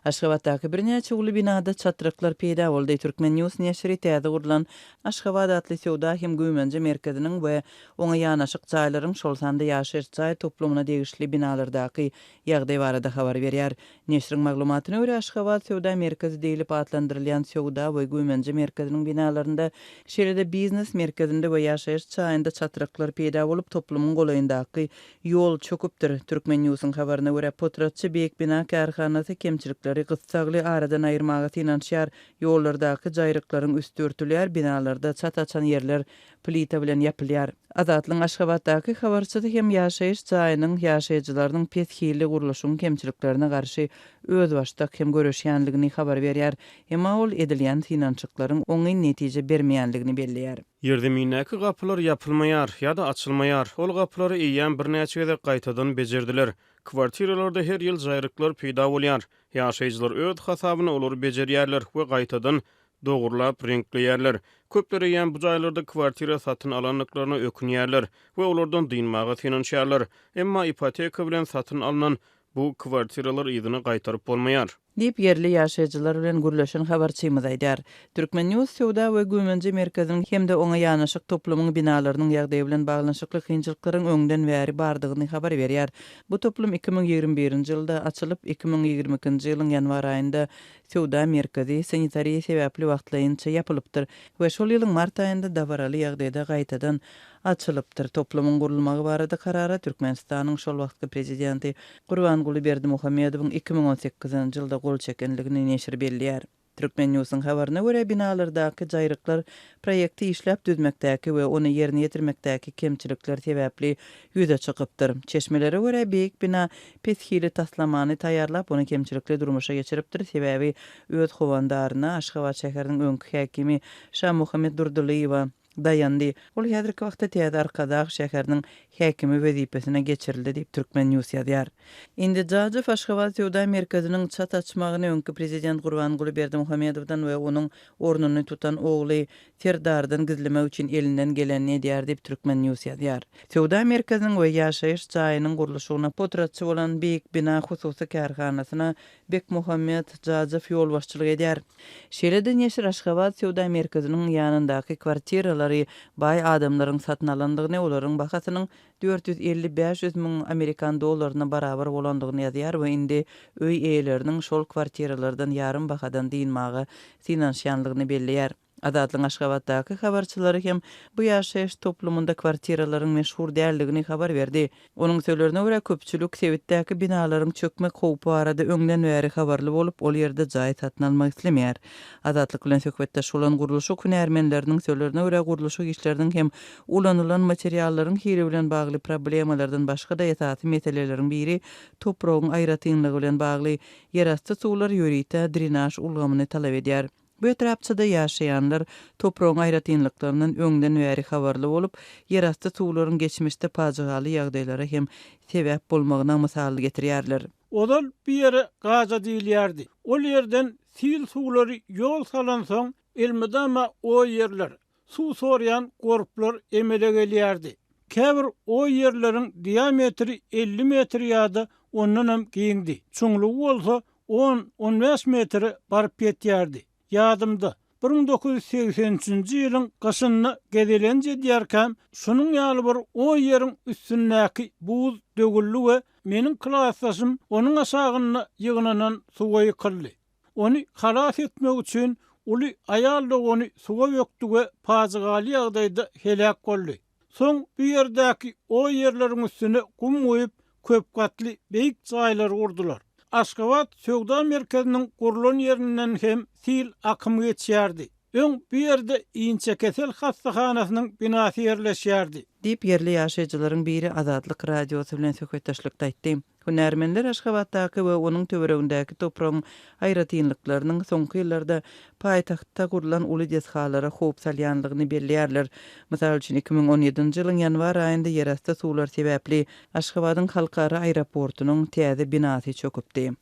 Aşgabatdaky birnäçe uly binada çatryklar peýda boldy. Turkmen. News neşiri täze gurlan Aşgabat atly söwda hem güýmenje merkeziniň we oňa ýanaşyk jaýlaryň, şol sanda ýaşaýyş jaý toplumyna degişli binalardaky ýagdaý barada habar berýär. Neşiriň maglumatyna görä, Aşgabat söwda merkezi diýlip atlandyrylýan söwda we güýmenje merkeziniň binalarynda, şeýle-de biznes merkezinde we ýaşaýyş jaýynda çatryklar peýda bolup, toplumyň golaýyndaky ýol çöküpdir. Turkmen. Newsiň habaryna görä, potratçy Beýik bina kärhanasy kemçilikleri gyssagly aradan aýyrmaga synanyşýar. Ýollardaky jaýryklaryň üsti örtülýär, binalarda çat açan ýerler plita bilen ýapylýar. Azatlygyň Aşgabatdaky habarçysy hem ýaşaýyş jaýynyň ýaşaýjylarynyň pes hilli gurluşygyň kemçiliklerine garşy özbaşdak hem göreşýänligini habar berýär. Emma ol edilýän synanyşyklaryň oňyn netije bermeýänligini belleýär. Ýerzemindäki gapylar ýapylmaýar ýa-da açylmaýar. Ol gapylary eýýäm birnäçe gezek gaýtadan bejerdiler. Kwartiralarda her ýyl jaýryklar peýda bolýar. Ýaşaýjylar öz hasabyna olary bejerýärler we gaýtadan dogurlap reňkleýärler. Köpler eýýäm bu jaýlarda kwartira satyn alandyklaryna ökünýärler we olardan dynmaga synanyşýarlar. Emma ipoteka bilen satyn alnan bu kwartiralar yzyna gaýtaryp bolmaýar. Diýip, ýerli ýaşaýjylar bilen gürleşen habarçymyz aýdýar. Turkmen. News söwda we güýmenje merkeziniň hem-de oňa ýanaşyk toplumyň binalarynyň ýagdaýy bilen baglanyşykly kynçylyklaryň öňden bäri bardygyny habar berýär. Bu toplum 2021-nji ýylda açylyp, 2022-nji ýylyň ýanwar aýynda Söwda merkezi sanitariýa sebäpli wagtlaýynça ýapylypdyr we şol ýylyň mart aýynda dabaraly ýagdaýda gaýtadan açylypdyr. Toplumyň gurulmagy barada karara Türkmenistanyň şol wagtky prezidenti Gurbanguly Berdimuhamedowyň 2018-nji ýylda gol çekenligini neşir belleýär. Turkmen. Newsiň habaryna görä, binalardaky jaýryklar proýekti işläp düzmekdäki we ony ýerine ýetirmekdäki kemçilikler sebäpli ýüze çykypdyr. Çeşmelere görä, beýik bina pes hili taslamany taýýarlap, ony kemçilikli durmuşa geçiripdir, sebäbi öz howandaryna, Aşgabat şäheriniň öňki häkimi Şamuhammet Durdylyýewe daýandy. Ol häzirki wagtda täze Arkadag şäheriniň häkimi wezipesine geçirildi diýip, Turkmen. News ýazýar. Indi Jajow Aşgabat söwda merkeziniň çat açmagyny öňki prezident Gurbanguly Berdimuhamedowdan we onuň ornuny tutan ogly Serdardan gizlemek üçin elinden gelenini edýär diýip, Turkmen. News ýazýar. Söwda merkeziniň we ýaşaýyş jaýynyň gurluşygyna potratçy bolan Beýik bina hususy kärhanasyna Bekmuhammet Jajow ýolbaşçylyk edýär. Şeýle-de neşir Aşgabat söwda merkeziniň ýanyndaky kwartiralary baý adamlaryň satyn alandygyny, olaryň bahasynyň 450-500 müň amerikan dollaryna barabar bolandygyny ýazýar we indi öý eýeleriniň şol kwartiralardan ýarym bahadan dynmaga synanyşýanlygyny belleýär. Azatlygyň Aşgabatdaky habarçylary hem bu ýaşaýyş toplumynda kwartiralaryň meşhur däldigini habar berdi. Onuň sözlerine görä, köpçülik sebitdäki binalaryň çökmek howpy barada öňden bäri habarly bolup, ol ýerde jaý satyn almak islemeýär. Azatlyk bilen söhbetdeş bolan gurluşyk hünärmenleriniň sözlerine görä, gurluşyk işleriniň hem ulanylan materiallaryň hili bilen bagly problemalardan başga-da esasy meseleleriň biri topragyň aýratynlygy bilen bagly. Ýerasty suwlar ýörite drenaž ulgamyny talap edýär. Bu etrapçada ýaşaýanlar topragyň aýratynlyklaryndan öňden bäri habarly bolup, ýerasty suwlaryň geçmişde pajygaly ýagdaýlara hem sebäp bolmagyna mysal getirýärler. Ozal bu ýere Gaza diýilýärdi. Ol ýerden sil suwlary ýol salansoň, elmydama oý ýerler, suw sorýan gorplar emele gelýärdi. Käbir oý ýerleriň diametri 50 metr ýa-da ondanam giňdi, çuňlugy bolsa on, on bäş metre baryp ýetýärdi. Ýadymda, 1983-nji ýylyň gyşynda gezelenç edýärkäm, şunuň ýaly bir oý ýeriň üstündäki buz döwüldi we meniň klasdaşym onuň aşagynda ýygnanan suwa ýykyldy. Ony halas etmek üçin uly aýal dogany suwa bökdi we pajygaly ýagdaýda heläk boldy. Soň bu ýerdäki oý ýerleriň üstüne gum guýup, köpgatly beýik jaýlary gurdular. Aşgabat söwda merkeziniň gurlan ýerinden hem sil akymy geçýärdi. Öň bu ýerde inçekesel hassahanasynyň binasy ýerleşýärdi. Diýip, ýerli ýaşaýjylaryň biri Azatlyk Radiosy bilen söhbetdeşlikde aýtdy. Hünärmenler Aşgabatdaky we onuň töweregindäki topragyň aýratynlyklarynyň soňky ýyllarda paýtagtda gurlan uly desgalara howp salýanlygyny belleýärler. Mysal üçin, 2017-nji ýylyň ýanwar aýynda ýerasty suwlar sebäpli Aşgabadyň halkara aeroportunyň täze binasy çöküpdi.